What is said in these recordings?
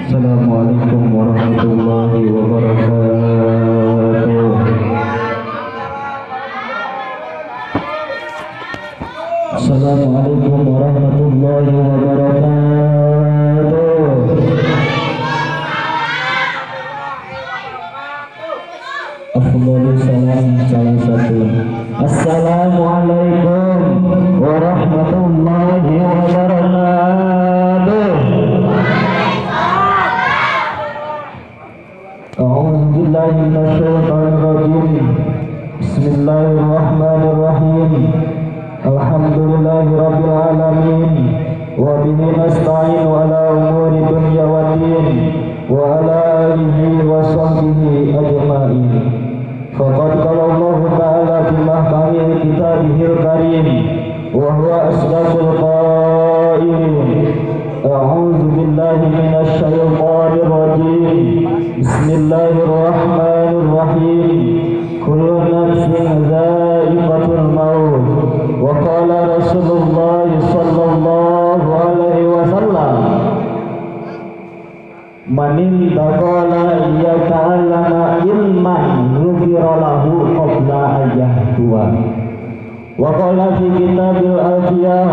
Assalamualaikum warahmatullahi wabarakatuh. Assalamualaikum warahmatullahi wabarakatuh. Afdhalus salam salah satu. Assalamualaikum warahmatullahi wabarakatuh. A'udzu billahi minasyaitonir rajim. Bismillahirrahmanirrahim. Alhamdulillahi rabbil alamin. Wa bihi nasta'inu ala umuri dunya waddin wa ala alihi wa sahbihi ajma'in. Faqad qala Allah ta'ala fi mahkami kitabihil karim wa huwa asdaqul qailin. A'udzu billahi minasy syaithanir rajim. Bismillahirrahmanirrahim. Kullu nafsin dha'iqatul maut. Wa qala Rasulullah sallallahu alaihi wasallam, man intaqala yata'allama ilman ghufira lahu qabla ayyahduwa. Wa qala fi kitabil alfiyah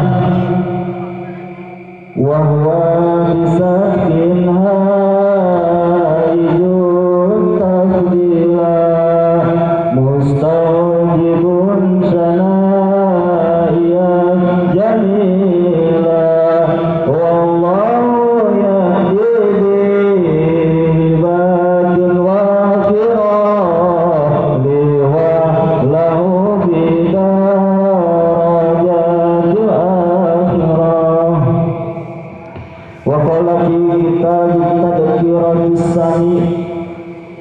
wa huwa bisakin haijun tafdila mustawjibun sanaiya jamila wallahu yahdi bihibatin wafira liwa lahu fi darajatil akhirah. Wa qala fi kitabit tadhkiratis sami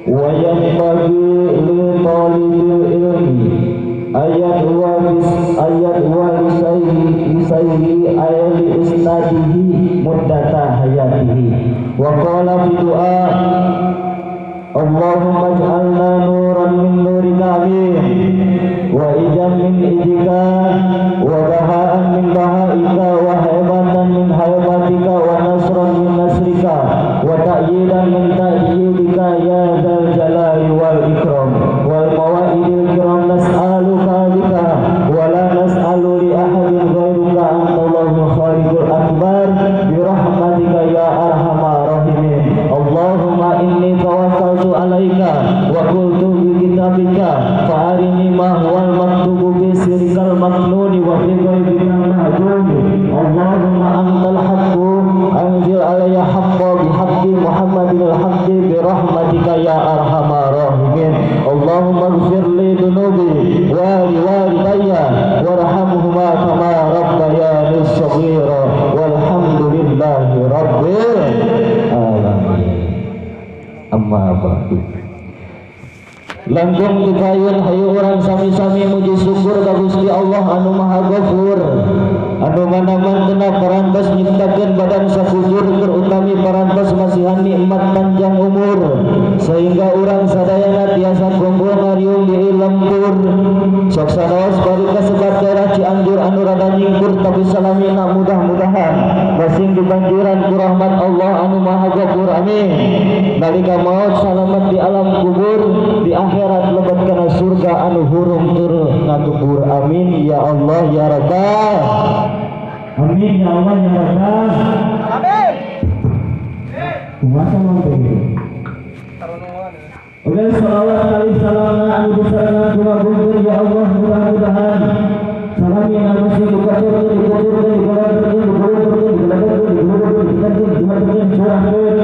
wa yanbaghi li talibil ilmi ayat wa lisaihi ayat li ustadihi muddata hayatihi. Wa qala fi du'a Allahumma ij'alna nuran min nurika amin wa ijan min ijika wa baha'an min bahaika wa haibatan min haibatika wa nasran min nasrika wa ta'yidan min ta'yidika ya dzal jalali wal ikram wal mawaidil kiram. Nas'aluka bika wa la nas'alu li ahadin ghairuka antallahul khaliqul akbar bi rahmatika ya arhamar rahimin. Allahumma inni tawakkaltu alaika wa qultu bi kitabika fa'arini ma huwal maktubu bi sirrikal maknuni wa fi ghaibikal mahjub. Allahumma antal haqqu anzil alayya haqqa bi haqqi Muhammadil haqqi bi rahmatika ya arhamar rahimin. Allahumma ighfir li dhunubi wa li walidayya warhamhuma kama rabbayani shaghira walhamdulillahi rabbil alamin. Amma ba'du. Langkung dikayun hayu urang sami-sami muji syukur ka Gusti Allah anu Maha Ghafur anu mana-mana parantos nyiptakeun badan sakujur terutami parantos masihan nikmat panjang umur sehingga urang sadayana tiasa kumpul ngariung di lembur. Sok sanaos bari kasebat daerah Cianjur anu rada nyingkur tapi salamina mudah-mudahan masing dibanjiran ku rahmat Allah anu Maha Ghafur amin. Nalika maut salamat di alam kubur di akhirat lebet kana surga anu hurung tur ngakubur amin ya Allah ya Rabbal amin ya Allah ya Rabbal amin. Kumaha mangke. Oke, salawat kali salamna anu besarna kumaha ya Allah mudah-mudahan salamina masih dikucurkeun dikucurkeun dikucurkeun dikucurkeun dikucurkeun dikucurkeun dikucurkeun dikucurkeun curahkeun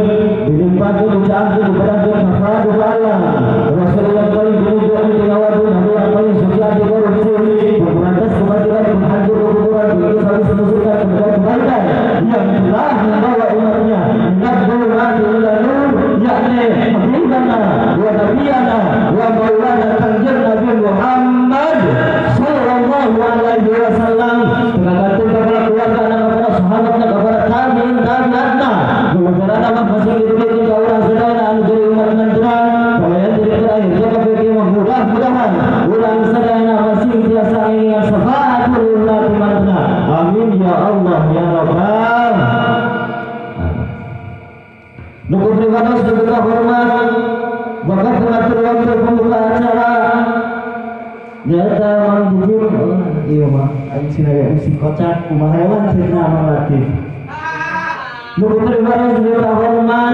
dilimpahkeun dicaangkeun dipadangkeun safadu alam Rasulullah paling dirujuk dilawatun Nabi paling suci dikorupsi memberantas kebatilan menghancur kekufuran begitu habis memusuhkan kebaikan yang telah membawa umatnya minad-dhulumati ila nur yakni habibana wa nabiyana wa maulana kanjeng Nabi Muhammad sallallahu alaihi wasallam. Tergantung kepada keluarga dan kepada sahabatnya kepada tabi'in tabi'atna gara-gara masih ditulis ka urang sadayana anu jadi umat mantra kalian jadi terakhir jaga mudah-mudahan urang sadayana masih tiasa ngingingan syafaatul umat mantra amin ya Allah ya Rabbal. Nu pribados duka hormat bapak pengatur waktu pembuka acara nyata Mang Jujur. Iya mah aing sina musik kocak kumaha hewan cenah Mang Latif. Nu pribados duka hormat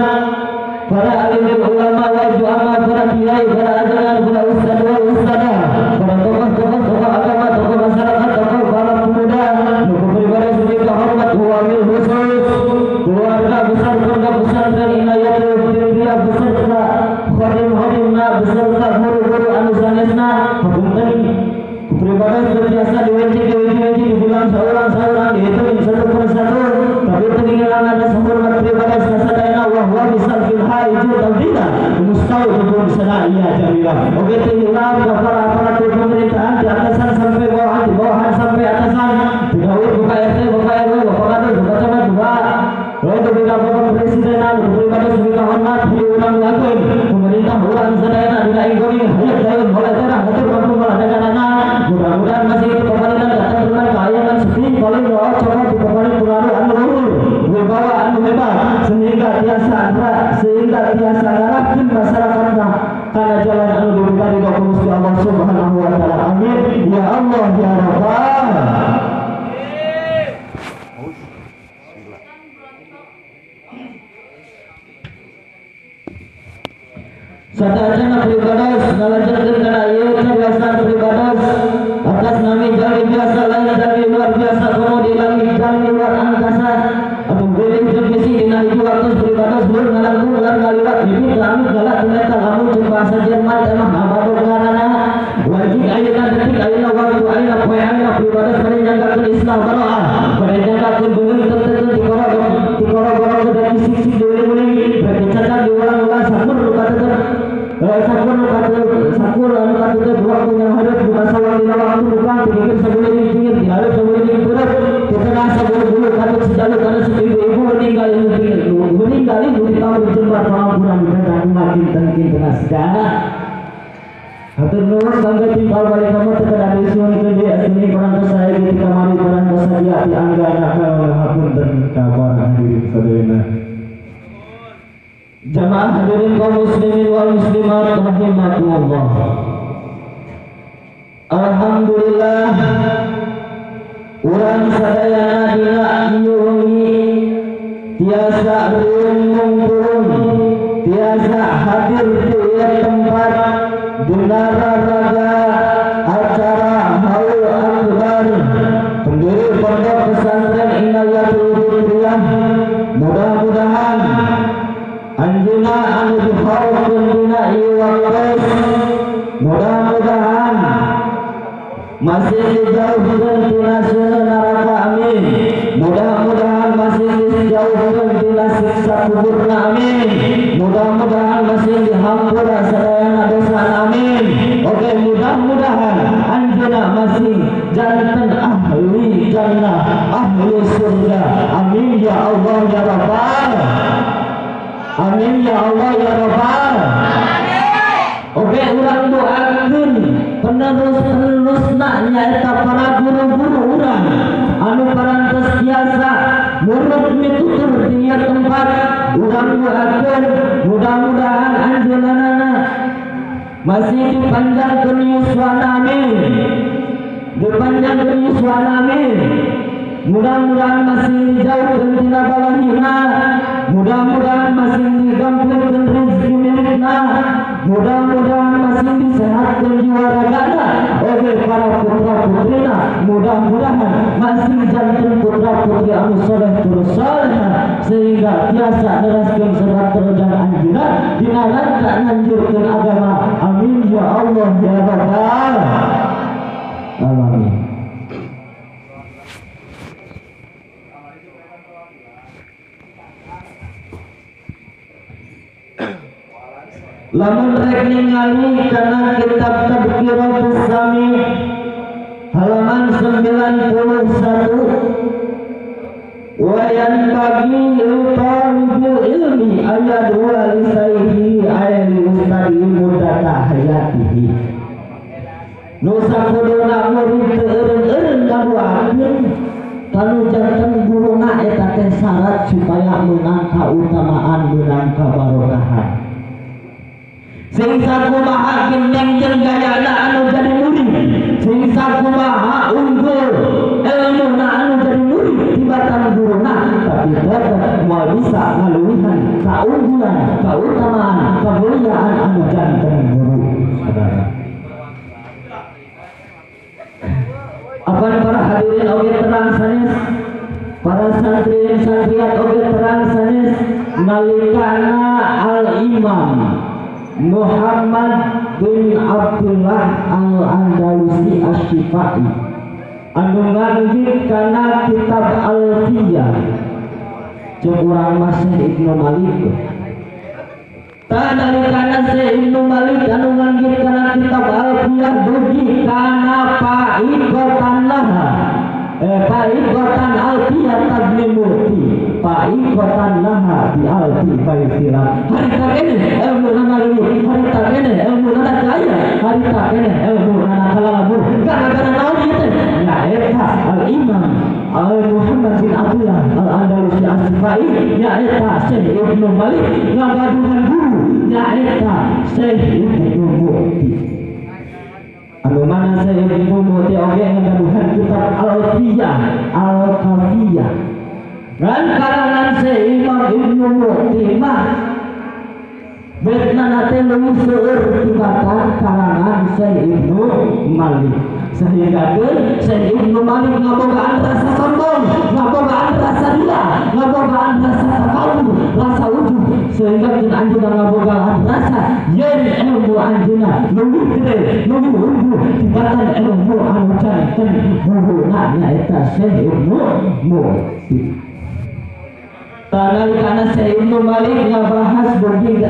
para alim ulama wa juama, para kiai, para ajaran, para ustaz wa ustazah, para tokoh-tokoh, tokoh agama, tokoh masyarakat, tokoh para pemuda. Nu pribados duka hormat wamil khusus keluarga besar pondok pesantren Inayatul Fikriyah beserta khodim-khodimna beserta guru-guru anu sanesna. Hapunten pribados biasa diwenci dibilang seorang-seorang dihitung satu persatu, tapi tinggalan ada hormat pribados kasadayana wa huwa bisarfil haiju tawdida mustauhibun sanaiya jamilah. Oke, tinggalan para aparatur pemerintahan di atasan sampai bawahan, di bawahan sampai atasan, digawe buka RT, buka RW, buka kadus, buka camat, buka untuk bapak presiden, pribados minta hormat diulang lakuin pemerintah urang sadayana dina inggoning hayat dayun boleh terang hatur kampung malah negarana. Mudah-mudahan masih itu pemerintah datang dengan keayangan sepi paling roh coba di pemerintah pengaruh anu luhur wibawa anu hebat sehingga tiasa ngarahkeun masyarakatna kana jalan anu dibuka di Gusti Allah Subhanahu wa taala. Amin ya Allah ya Rabbal. Satacana pribados ngalanjutkeun kana ieu cariosan pribados atas nami jalmi biasa lain jalmi luar biasa komo di langit jalmi luar angkasa atau bilih jeung bisi dina hiji waktu pribados mun ngalangkung lan ngaliwat hidup anu galak tina kamu jeung bahasa Jerman teh mah abadog ngaranna wajib ayeuna detik ayeuna waktu ayeuna poe ayeuna pribados bade nyanggakeun Islam baroah bade nyanggakeun beungeut teteukeun tikoro-goro dan sisik diuling-uling bade cacat diulang-ulang sakur nu katetep sakur anu katetep waktu yang hadap buka sawang dina waktu buka dipikir sabuleung pinggir diharap sabuleung turut di tengah sabulu katut sejalu kana ibu-ibu meninggal meninggal ibu di tahun jembar pangampuran dina umat kinten-kinten sejarah. Hatur nuhun kanggo timpal balik kamu teu kada disuhunkeun deui asli parantos sae di kamari parantos sadia di anggana hapunten ka para hadirin sadayana. Jamaah hadirin kaum muslimin wal muslimat rahimakumullah. Alhamdulillah urang sadayana dina ieu wengi tiasa riung turun tiasa hadir di ieu tempat dina raga acara Haul Akbar pendiri pondok pesantren Inayatul Fikriyah. Mudah-mudahan anjeunna anu dihaulkeun dina ieu waktos mudah-mudahan masih dijauhkeun tina neraka, amin. Mudah-mudahan masih dijauhkeun tina siksa kuburna, amin. Mudah-mudahan masih dihampura sadayana dosana, amin. Oke, mudah-mudahan anjeunna masih janten ahli jannah, ahli surga, amin ya Allah ya Rabbal. Amin ya Allah ya Rabbal. Oke, urang doakeun penerus-penerusna nyaeta para guru-guru urang anu parantos tiasa murut mitutur di ieu tempat. Urang doakeun mudah-mudahan anjeunna masih dipanjangkeun yuswana, amin. Dipanjangkeun yuswana, amin. Mudah-mudahan masih dijauhkeun tina balahina, mudah-mudahan masih digampilkeun rezeki milikna, mudah-mudahan masih disehatkeun jiwa ragana. Oke, para putra putrina mudah-mudahan masih janten putra putri anu soleh terus solehah sehingga tiasa neraskeun serat terjang anjeunna dina rangka nganjurkeun agama. Amin ya Allah ya Rabbal alamin. Lamun rek ningali kana kitab Tadhkiratus Sami halaman 91 wa yanbaghi li talibil ilmi ayat 2 lisaihi ayat ustadi mudata hayatihi. Nu sakuduna murid teu eureun-eureun ngaduakeun kanu janten guruna eta teh syarat supaya meunang kautamaan menang kabarokahan. Sing sakumaha gendeng jeung gayana anu jadi murid, sing sakumaha unggul ilmuna anu jadi murid tibatan guruna, tapi tetep moal bisa ngaluwihan kaunggulan, kautamaan, kemuliaan anu janten guru. Saudara, apan para hadirin oge terang sanes, para santri santriat oge terang sanes, nalikana al-Imam Muhammad bin Abdullah Al-Andalusi Asy-Syifai anu nganggit kana kitab Alfiyah jeung urang mah Syekh Ibnu Malik. Tah nalikana Syekh Ibnu Malik anu nganggit kana kitab Alfiyah dugi kana paikotan laha, paikotan Alfiyah tabni murti, paikotan laha di alfi baitilah. Harita keneh ilmu nana leuwih, harita keneh ilmu nana kaya, harita keneh ilmu nana kalalabur. Gara-gara naon ieu teh? Nyaeta Al-Imam Al-Muhammad bin Abdullah Al-Andalusi Asy-Syifai, nyaeta Syekh Ibnu Malik ngagaduhan guru, nyaeta Syekh Ibnu Mu'ti. Anu mana Syekh Ibnu Mu'ti oge ngagaduhan kitab Alfiyah, Al-Kafiyah. Ngan karangan Syekh Imam Ibnu Mu'ti mah betna teh leuwih seueur tibatan karangan Syekh Ibnu Malik. Sehingga Syekh Ibnu Malik ngabogaan rasa sombong, ngabogaan rasa dia, ngabogaan rasa takabur, rasa ujub, sehingga keun anjeunna ngabogaan rasa yen ilmu anjeunna leuwih gede, leuwih unggul tibatan ilmu anu janten guruna nyaeta Syekh Ibnu Mu'ti. Tanalikana Syekh Ibnu Malik ngabahas dugi,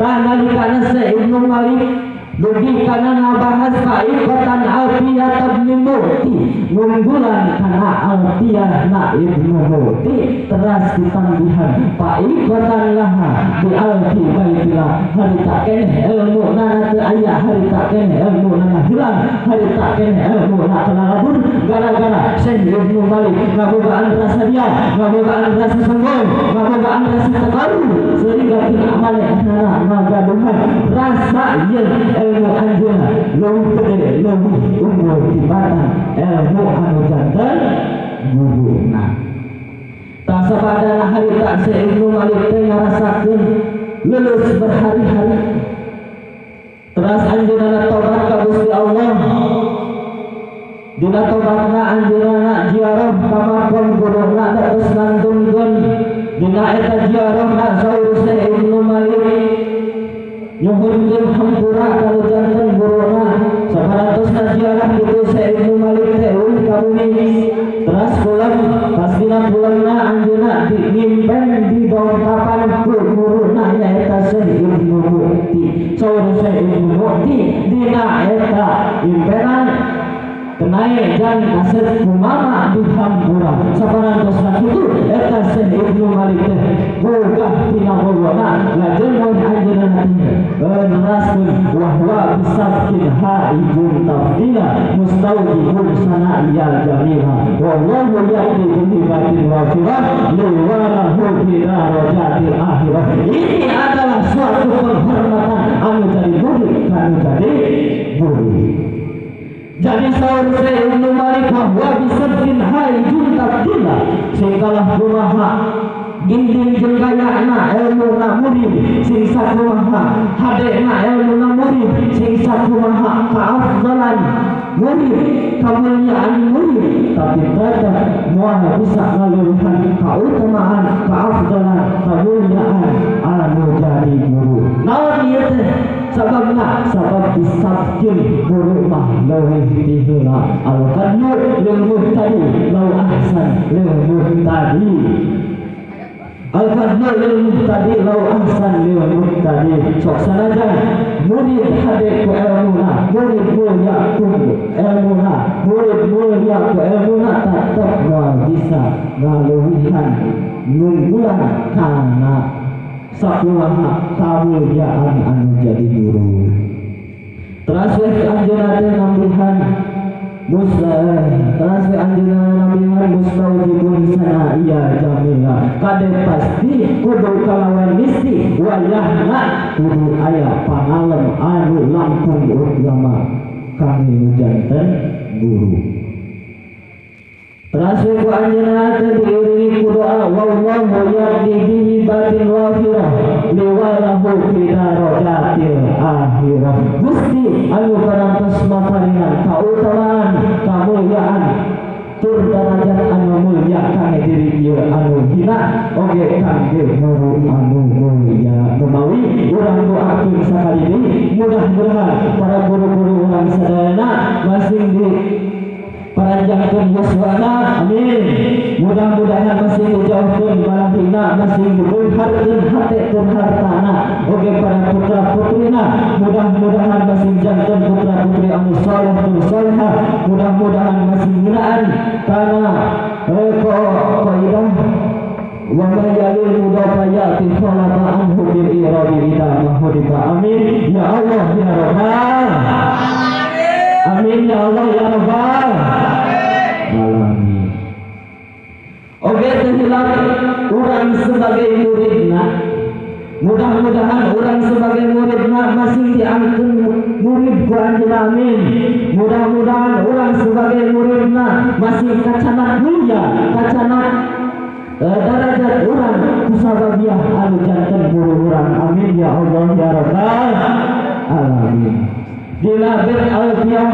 tanalikana Syekh Ibnu Malik dugi kana ngabahas paikotan Alfiyah tabni Mu'ti, ngunggulan kana Alfiyah na Ibnu Mu'ti, teras ditambihan paikotan laha di alfi baitilah. Harita keneh ilmu nana teu aya, harita keneh ilmu nana hilang, harita keneh ilmu na kalalabur. Gara-gara Syekh Ibnu Malik ngabogaan rasa dia, ngabogaan rasa sombong, ngabogaan rasa takabur, sehingga tina manehna ngagaduhan rasa yen ilmu anjeunna leuwih gede, leuwih unggul tibatan ilmu anu janten guruna. Tah sapadana harita Syekh Ibnu Malik teh ngarasakeun leuleus berhari-hari. Teras anjeunna tobat ka Gusti Allah. Dina tobatna anjeunna ziarah ka makom guruna terus ngantunkeun. Dina eta ziarahna saur Syekh Ibnu Malik nyuhunkeun hampura ka nu janten guruna. Saparantosna ziarah kitu Syekh Ibnu Malik teh euweuh ka bumi. Teras pulang, pas dina pulangna anjeunna dimimpen di dongkapan ku guruna nyaeta Syekh Ibnu Mu'ti. Saur Syekh Ibnu Mu'ti dina eta impenan kenae jan kaset kumama di hampura. Saparantosna kitu eta Syekh Ibnu Malik teh gugah tina guruna lajeng mun anjeunna teh neraskeun wahwa bisabkin haijun tafdila mustawjibun sana'iyal jamila wallahu yaqdi bihibatil wafirah liwalahu fi darajatil akhirah. Ini adalah suatu penghormatan anu jadi murid anu jadi guru. Jadi saur Syekh Ibnu Malik bahwa bisabkin haijun tafdila, singkalah kumaha ginding jeung gayana ilmuna murid, sing sakumaha hadena ilmuna murid, sing sakumaha kaafdalan murid, kamuliaan murid, tapi tetep moal bisa ngaluwihan kautamaan, kaafdalan, kamuliaan anu jadi guru. Naon ieu teh sababna? Sabab disabkin guru mah leuwih ti heula. Al-qadlu lil muhtadi law ahsan lil muhtadi. Al-fadlu lil muhtadi law ahsan lil muhtadi. Sok sanajan murid hade ku elmuna, murid mulia ku elmuna, murid mulia ku elmuna, tetep moal bisa ngaluwihan nunggulan kana sakumaha kamuliaan anu jadi guru. Teras we anjeunna teh nambihan Teras we anjeunna nabihan mustaujibun sana iya jamila kade pasti kudu kalawan misti wayahna kudu aya pangalem anu langkung utama kami nu janten guru. Teras we ku anjeunna teh diiringi ku doa wallahu yaqdi bihi batin wafirah liwalahu fi darajatil akhirah. Gusti anu karantos maparinan kautamaan kamulyaan tur darajat anu mulya kangge diri ieu anu hina oge kangge guru anu mulya. Numawi urang doakeun sakali deui mudah-mudahan para guru-guru urang sadayana masing di paranjangkeun yuswana, amin. Mudah-mudahan masih dijauhkeun balahina, masih dibeungharkeun hate tur hartana oge para putra putrina. Mudah-mudahan masih janten putra putri anu saleh tur salehah. Mudah-mudahan masih ngeunaan kana kaidah wa may yalil mudafa ya'ti khalata anhu bil irabi ila mahdifa. Amin ya Allah ya Rabbal. Amin ya Allah ya Rabbal alamin. Oke, terhilap orang sebagai muridna, mudah-mudahan orang sebagai muridna masih diangkeun murid ku anjeunna, amin. Mudah-mudahan orang sebagai muridna masih kacanak mulia, kacanak darajat urang kusababiah anu janten guru urang, amin ya Allah ya Rabbal alamin. Dina bait alfiyah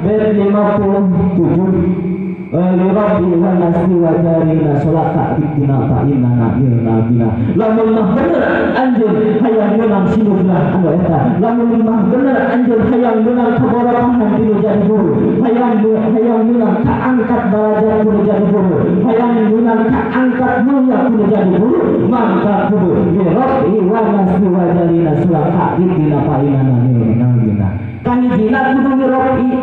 bait 57 lirabbi wa nasbi wa jarina salat ta'bidina fa inna na'ilna bina. Lamun mah bener anjeun hayang meunang sinuglah anu eta. Lamun mah bener anjeun hayang meunang kabarokahan tinu jadi guru, hayang meunang kaangkat darajat kudu jadi guru, hayang meunang kaangkat mulia kudu jadi guru, mangka kudu lirabbi wa nasbi wa jarina salat ta'bidina fa inna na'ilna bina. Kahijina kudu lirobi.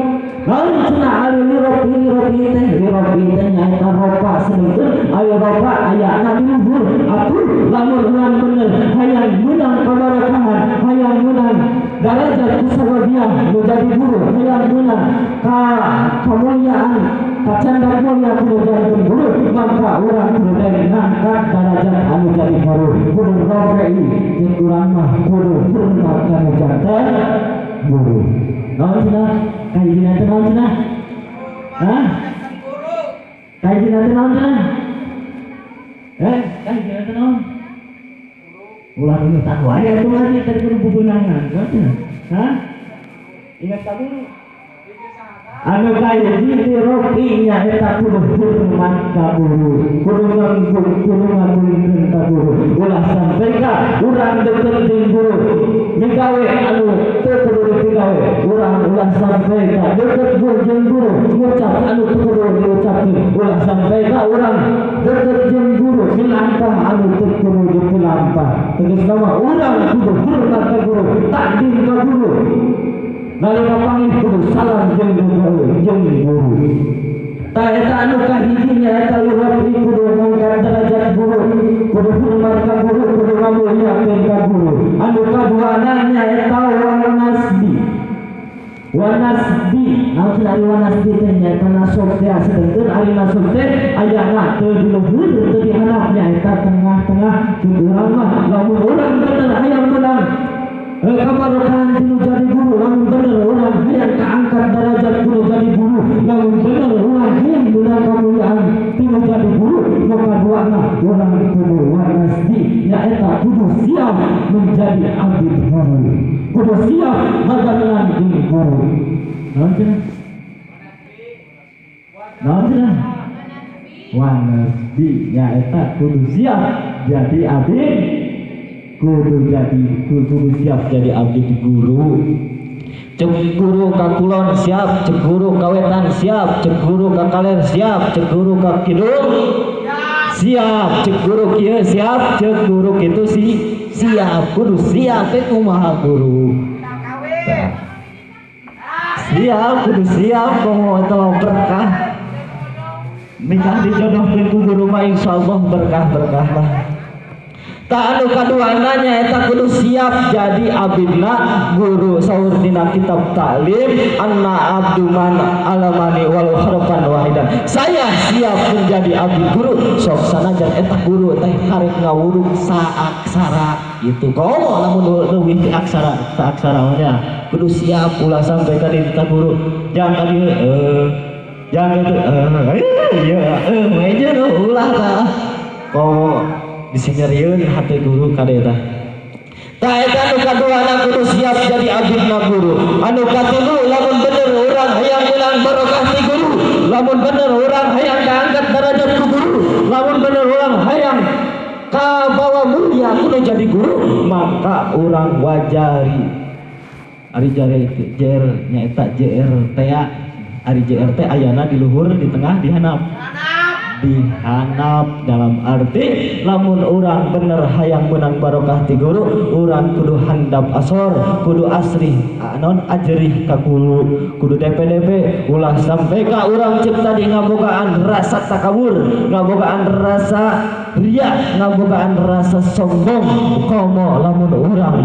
Lalu cenah ari lirobi lirobi teh lirobi teh nyaeta ropa sedengkeun ayo ropa ayana di luhur. Atuh lamun urang bener hayang meunang kabarokahan, hayang meunang darajat kusababiah nu jadi guru, hayang meunang ka kamuliaan kacandak mulia kudu jadi guru, maka urang kudu ngangkat darajat anu jadi guru, kudu rofi jeung urang mah kudu hormat ka nu janten guru. Naon cenah? Kahijina teh naon cenah? Hah? Kahijina teh naon cenah? Kahijina teh naon? Ulah nungutan wae atuh lagi tadi kudu bubeunangan. Naon cenah? Hah? Ingat ka guru. Anu kahiji diropi nyaeta kudu hormat ka guru, kudu ngagungkeun ka guru. Ulah sampai ka urang deket jeung guru migawe anu teu kudu dipigawe. Urang ulah sampai ka deket jeung guru ngucap anu teu kudu diucapkeun. Ulah sampai ka urang deket jeung guru milampah anu teu kudu dipilampah. Tegasna mah urang kudu hormat ka guru, takdim ka guru. Nalika panggih kudu salam jeung guru, jeung guru. Tah eta anu kahiji nyaeta lirobi kudu ngangkat derajat guru, kudu hormat ka guru, kudu ngamuliakeun ka guru. Anu kaduana nyaeta wanasbi. Wanasbi, naon cenah ari wanasbi teh nyaeta nasab teh sedengkeun ari nasab teh ayana teu di luhur teu di handap nyaeta tengah-tengah jeung urang mah lamun urang bener hayang meunang kabarokahan tinu jadi guru, lamun bener urang hayang kaangkat darajat kudu jadi guru, lamun bener urang hayang meunang kamuliaan tinu jadi guru, maka duana urang kudu wanasbi nyaeta kudu siap menjadi abdi guru, kudu siap babarengan jeung guru. Naon cenah? Naon cenah? Wanasbi nyaeta kudu siap jadi abdi, kudu jadi kudu siap jadi abdi guru. Cek guru ka kulon siap, cek guru ka wetan siap, cek guru ka kaler siap, cek guru ka kidul siap, cek guru kieu siap, cek guru kitu si siap, kudu siap teh kumaha guru. Siap, kudu siap komo eta berkah. Nikah dijodohkeun ku guru mah insyaallah berkah-berkah mah. Tah anu kaduana nyaeta kudu siap jadi abidna guru. Saur dina kitab taklim anna abdu man alamani walau harfan wahidan. Saya siap menjadi abdi guru sok sanajan eta guru teh karek ngawuruk saaksara itu komo lamun leuwih ti aksara saaksara nya kudu siap ulah sampai ka ditu guru jangan kali jangan itu iya meja ulah tah komo disinyerieun hate guru kade tah. Tah eta anu kaduana kudu siap jadi abdina guru. Anu katilu lamun bener urang hayang meunang barokah ti guru, lamun bener urang hayang kaangkat derajat ku guru, lamun bener urang hayang kabawa mulia kudu jadi guru, maka urang wajari. Ari jare jer nyaeta JR teh, ari JR teh ayana di luhur, di tengah, di handap. Dihanap dalam arti lamun urang bener hayang menang barokah ti guru, urang kudu handap asor, kudu asrih non ajerih ka guru, kudu DPDP ulah sampai ka urang cek tadi ngabogaan rasa takabur, ngabogaan rasa riya, ngabogaan rasa sombong. Komo lamun urang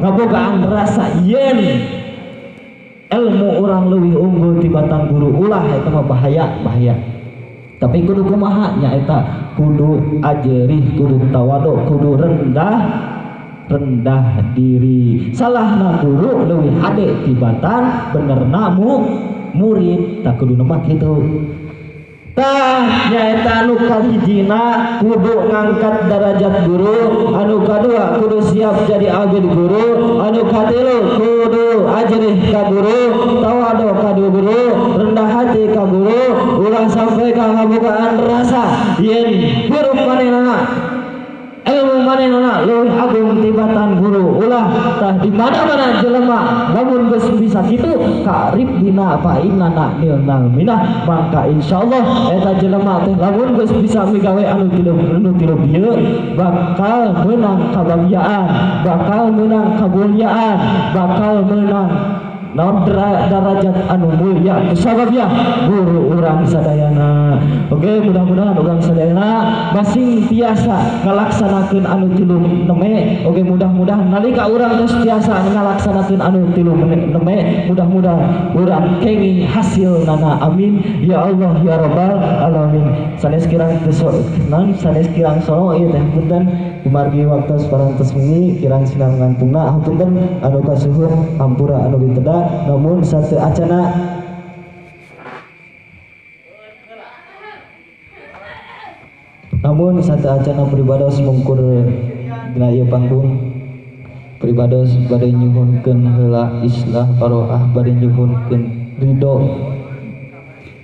ngabogaan rasa yen ilmu urang leuwih unggul tibatan guru, ulah eta mah bahaya, bahaya. Tapi kudu kumaha nyaeta kudu ajerih, kudu tawadu, kudu rendah rendah diri. Salahna guru leuwih hade tibatan benerna murid, tak kudu nemah kitu. Tah nyaeta anu kahijina kudu ngangkat derajat guru, anu kadua kudu siap jadi abdi guru, anu katilu kudu ajerih ka guru, tawadu ka guru, rendah hati ka guru, ulah sampai ka ngabogaan rasa yen hirup manehna ilmu manehna leuwih agung tibatan guru. Ulah tah di mana-mana jelema lamun geus bisa kitu karib dina fa inna nilnal minah, maka insyaallah eta jelema teh lamun geus bisa migawe anu tilu bieu bakal meunang kabahagiaan, bakal meunang kamuliaan, bakal meunang naon darajat anu mulia kusababnya guru urang sadayana. Oke, mudah-mudahan urang sadayana masing tiasa ngalaksanakeun anu tilu neme. Oke, mudah-mudahan nalika urang geus tiasa ngalaksanakeun anu tilu neme, mudah-mudahan urang kenging hasilnana. Amin ya Allah ya rabbal alamin. Sanes kirang non sanes kirang sono ieu teh punten kumargi waktos parantos wengi kirang sinang ngantungna hapunten anu kasuhun hampura anu diteda. Namun satu acana pribados mungkur dina ieu panggung pribados bade nyuhunkeun heula islah paroah bade nyuhunkeun ridho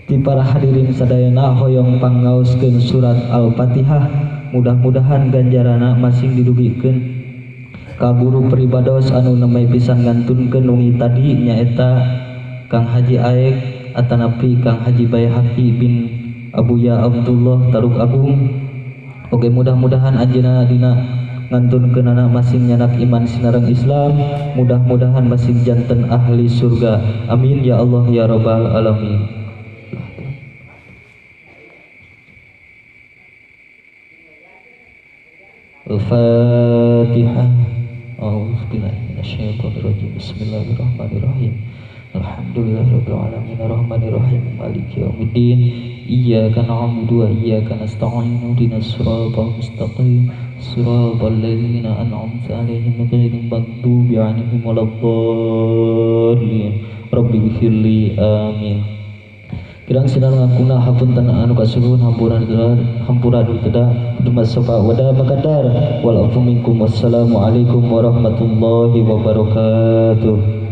ti para hadirin sadayana hoyong pangaoskeun surat Al-Fatihah. Mudah-mudahan ganjarana masing didugikeun ka guru pribados anu nembe pisan ngantunkeun wengi tadi nyaeta Kang Haji Aek atanapi Kang Haji Baihaqi bin Abuya Abdullah Taruk Agung. Oke, mudah-mudahan anjeunna dina ngantunkeunana masing nyanak iman sinareng Islam, mudah-mudahan masing janten ahli surga. Amin ya Allah ya rabbal alamin. Al-Fatihah. A'udzubillahi minasyaitonirrajim. Bismillahirrahmanirrahim. Alhamdulillahirabbil alamin arrahmanirrahim maliki yaumiddin. Iyyaka na'budu wa iyyaka nasta'in ihdinas siratal mustaqim siratal ladzina an'amta 'alaihim ghairil maghdubi 'alaihim waladdallin. Rabbighfirli amin. Kirang sinar ngakuna hapunten anu kasuhun hampura hampura diteda dumas sapa wada makadar wal afu minkum. Wassalamualaikum warahmatullahi wabarakatuh.